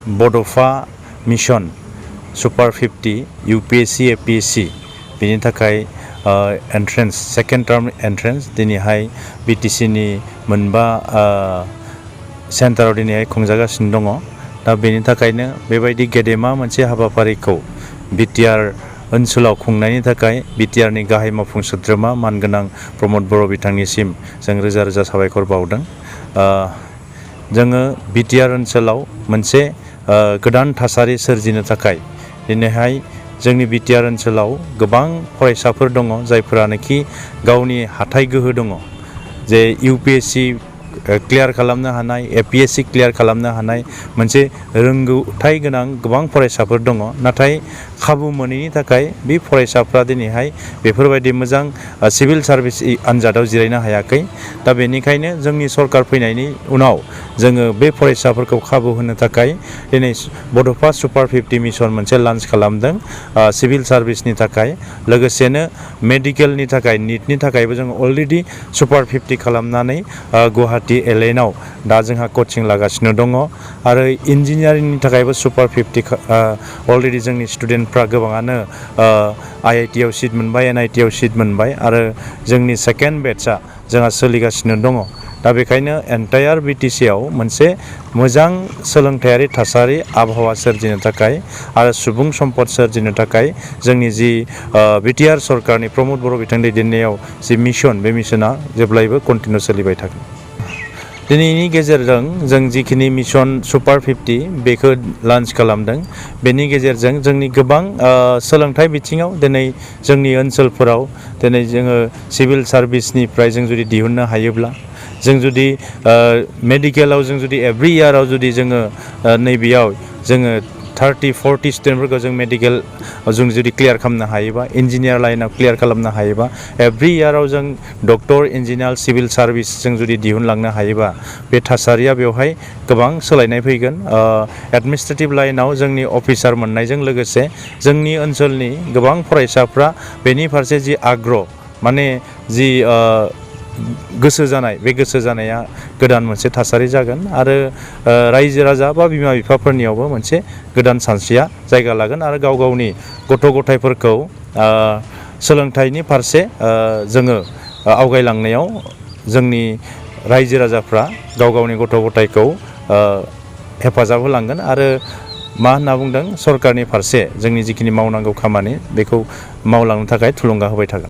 बड'फा mission super 50 UPSC APSC बिनि थाखाय entrance second term entrance दिनैहाय BTC नि मोनबा सेन्टाराव दिनैहाय खुंजागासिनो दङ। दा बेनि थाखायनो बेबायदि गेदेमा मोनसे हाबाफारिखौ BTR ओनसोलाव खुंनायनि थाखाय BTR नि गाहाय मावफुं सोद्रोमा मानगोनां प्रमद बर' बिथांनिसिम जों रोजा रोजा साबायखर बावदों। जोङो BTR ओनसोलाव मोनसे गोदान थासारि सोरजिनो थाखाय दिनैहाय जोंनि BTR ओनसोलाव गोबां फरायसाफोर दङ जायफोरानोखि गावनि हाथाइ गोहो दङ जे UPSC क्लियार खालामनो हानाय APSC क्लियार खालामनो हानाय मोनसे रोंगौथाय गोनां गोबां फरायसाफोर दङ, नाथाय खाबु मोनैनि थाखाय बे फरायसाफ्रा दिनैहाय बेफोरबायदि मोजां सिभिल सार्भिस आनजादाव जिरायनो हायाखै। दा बेनिखायनो जोंनि सरकार फैनायनि उनाव जोङो बे फरायसाफोरखौ खाबु होनो थाखाय दिनै बड'फा सुपार 50 मिशन मोनसे लन्च खालामदों सिभिल सार्भिसनि थाखाय। लोगोसेनो मेडिकेलनि थाखाय नीटनि थाखायबो जों अलरेडि सुपार 50 खालामनानै गुवाहाटी LN आव दा जोंहा कचिं लागासिनो दङ आरो इन्जिनियारिंनि थाखायबो सुपार 50 अलरेडि जोंनि स्टुडेन्टफ्रा गोबाङानो IIT आव सिट मोनबाय, NIT आव सिट मोनबाय आरो जोंनि सेकेन्ड बेटचआ जोंहा सोलिगासिनो दङ। दा बेखायनो एन्टायार BTC आव मोनसे मोजां सोलोंथायारि थासारि आबहावा सोरजिनो थाखाय आरो सुबुं सम्पद सोरजिनो थाखाय जोंनि जि BTR सरकारनि प्रमद बर' बिथांनि दैदेननायाव जि मिशन, बे मिशना जेब्लायबो कन्टिनिउ सोलिबाय थागोन। दिनैनि गेजेरजों जों जिखिनि मिशन सुपार 50 बेखौ लन्च खालामदों, बेनि गेजेरजों जोंनि गोबां सोलोंथाइ बिथिङाव दिनै जोंनि ओनसोलफोराव दिनै जोङो सिभिल सार्भिसनिफ्राय जों जुदि दिहुननो हायोब्ला, जों जुदि मेडिकेलाव जों जुदि एभ्रि इयाराव जुदि जोङो नैबेयाव जोङो 30-40 स्टुडेन्टफोरखौ जों मेडिकेल जों जुदि क्लियार खालामनो हायोबा, इन्जिनियार लाइनाव क्लियार खालामनो हायोबा, एभ्रि इयाराव जों डक्टर, इन्जिनियार, सिभिल सार्भिस जों जुदि दिहुनलांनो हायोबा, बे थासारिया बेवहाय गोबां सोलायनाय फैगोन। एडमिनिस्ट्रेटिभ लाइनाव जोंनि अफिसार मोननायजों लोगोसे जोंनि ओनसोलनि गोबां फरायसाफ्रा बेनि फारसे जि आग्रह, माने जि गोसो जानाय, बे गोसो जानाया गोदान मोनसे थासारि जागोन आरो रायजो राजा बा बिमा बिफाफोरनियावबो मोनसे गोदान सानस्रिया जायगा लागोन आरो गाव गावनि गथ' गथायफोरखौ सोलोंथाइनि फारसे जोङो आवगायलांनायाव जोंनि रायजो राजाफ्रा गाव गावनि गथ' गथायखौ हेफाजाब होलांगोन आरो मा होनना बुंदों, सरकारनि फारसे जोंनि जिखिनि मावनांगौ खामानि बेखौ मावलांनो थाखाय थुलुंगा होबाय थागोन।